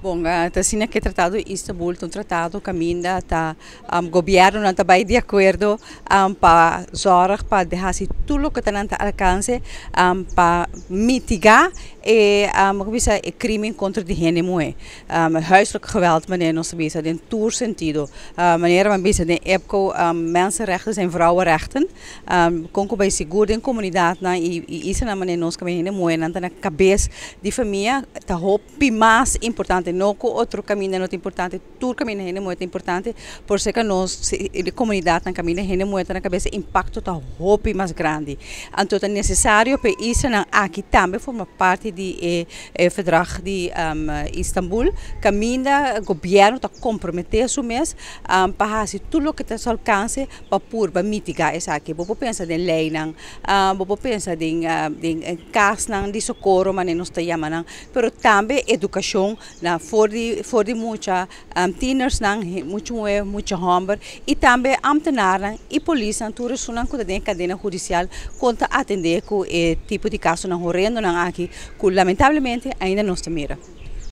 Bon, ta asina ku e Tratado di Istanbul ta un tratado kaminda ta gobièrnunan ta bai di akuerdo pa zòrg pa hasi tur loke ta nan ta alkanse pa mitigá e ku bisa e krimen kontra di hende muhé. Huiselijk geweld manera nos ta bisa den tur sentido. Manera mi a bisa den EPCO, mensenrechten zijn vrouwenrechten. Kon ku bai sigur den komunidatnan i islanan manera nos kaminda hende muhénan ta na kabes di famia ta hopi mas importante, no ku otro kaminda no ta importante, tur kaminda hende muhé ta importante, por seka nos komunidatnan kaminda hende muhé ta na kabes e impakto ta hopi mas grandi. Anto ta nesesario pa e islanan aki tambe forma parti di e E Verdrag di Istanbul kaminda gobièrnu ta komprometé su mes pa hasi tur loke ta su alkanse pa purba mitigá esaki. Bo por pensa den leinan, bo por pensa den den kasnan di sokoro manera nos ta yama nan, pero tambe edukashon na for di for di mucha tienersnan, mucha muhé, mucha hòmber i tambe ámtenarnan i polisnan tur esunnan ku ta den e kadena hudisial kon ta atendé ku e tipo di kasonan horendonan aki ku lamentablemente ainda nos ta mira.